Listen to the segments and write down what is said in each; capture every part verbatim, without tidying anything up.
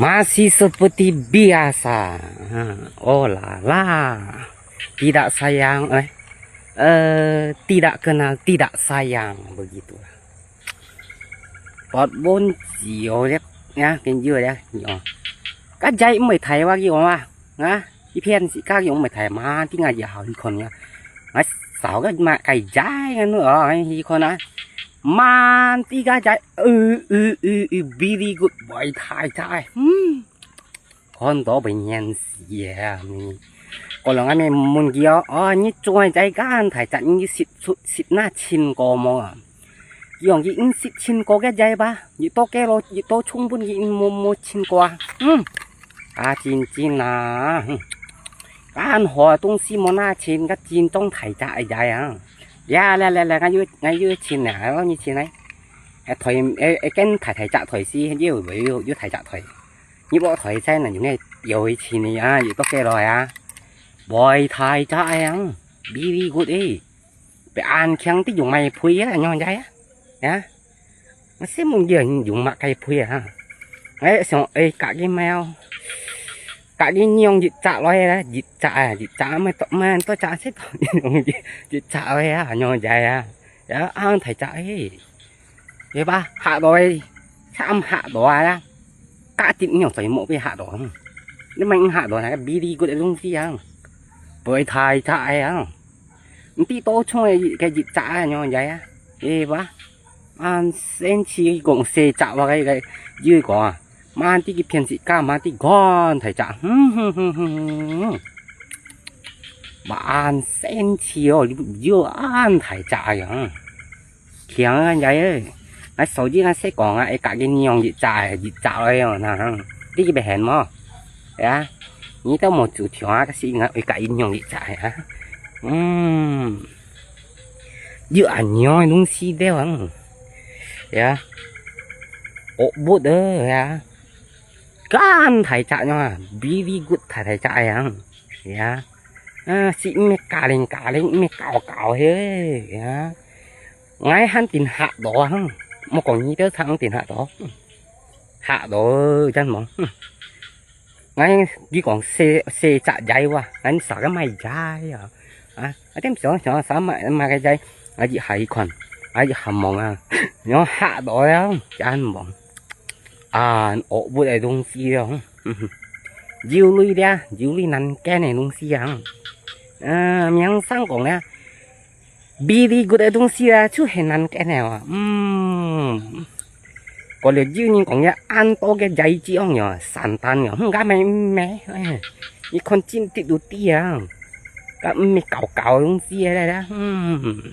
Masih seperti biasa. Ha, oh la la. Tidak sayang, eh. Eh, tidak kenal, tidak sayang. Begitulah. Pot bon sio ya, ya, kenjo ya. Yo. Ka jai mai thai wa ki wa. Ha? Ipian si ka yong mai thai ma, ti ngai ya hao hi kon ya. Ngai sao ka ma kai jai ngan nu, oh, ngai hi kon a. Man ti ka jai, u, u, u, u, very good, mai thai jai. Hmm. Kon to bai nyan si ya, mi. Ko long a mi mun ki o, oh, ni chuan jai kan thai jai, ni sit, sit na chin ko mo. Yong ki in sit chin ko ke jai ba, yi to ke lo, yi to chung bun ki in mo mo chin ko a. Hmm. 啊，真真啊，嗯，恁好个東西無拿錢，个真當大隻个啊！呀，來來來，𠊎有𠊎有錢啊，𠊎有錢來。哎，台哎哎，跟大大隻台先，有有有大隻台，你無台在那用个有錢个啊，有多个來啊，會大隻个啊，very good誒。 Bi ăn khen ti dùng mài phui á, nhon jai á. Ya. Masih mung dia dùng mah kai phui á. Ai, song, ai, kak gi mèo. Kak gi nyong jit chak loi á, jit chak á, jit chak mah to, mah to chak sit to. Jit chak loi á, nhon jai á. Ya, ăn thai chak ê. Ye ba, hak doi. Chak am hak doi á. Kak tit nyong soi mo bi hak doi. Ni mah hak doi na, bi di gut lung si á. Poi thai chak á. Nti to chung e ke jit chak a nyo jai a. E ba. An sen chi gong se chak wa ke ke yu gong a. Ma ti ki pian si ka ma ti gon thai chak. Hmm hmm hmm hmm. Ma an sen chi o yu an thai chak a yang. Khiang a jai e. Ngai so ji ngai se gong a e ka ki nyong jit chak e jit chak e o na. Ti ki be hen mo. Ya. Ni tao mo chu thiong a ka si ngai e ka ki nyong jit chak e ha. Hmm. Yu a nyong lung si deo ang. Ya. O but e ya. Gan thai chak nyong a. Very good thai thai chak e ang. Ya. A, si me ka ling ka ling me kao kao he. Ya. Ngai han tin hak do hang. Mo kong ni teo chang tin hak do. Hak do chan mong. Ngai gi kong se se chak jai wa. Ngai sa ka mai jai a. A, a tem so so sa mai mai ka jai. A ji hai kwan. A ji ham mong a. Nyo hak do ya. Chan mong. A, o bu ai dong si ya. Jiu lui dia, jiu lui nan ken ai dong si ya. A, miang sang kong ya. Very good个東西啊，就係難揀个哦。嗯，過了有人講呀，恁多个giải藥哦，散彈哦，嗯，該咩咩，哎，你看真的都知啊，該咩搞搞个東西來啦，嗯，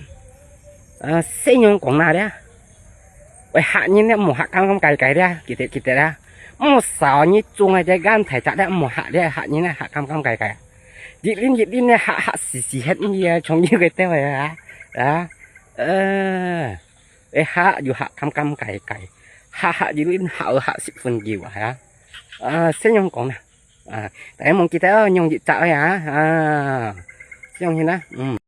呃，西洋講那的，喂，嚇人的，莫嚇咁咁計計的，記得記得啦，莫少你中啊，這眼太雜的，莫嚇的，嚇人的，嚇咁咁計計。 一輪一輪个嚇嚇死死忒你啊，從有个兜啊，啊，呃，誒嚇又嚇感感怪怪，嚇嚇一輪嚇嚇十分久啊，啊，先用講啦，啊，大家莫記得哦，用一隻个啊，啊，先用先啦，嗯。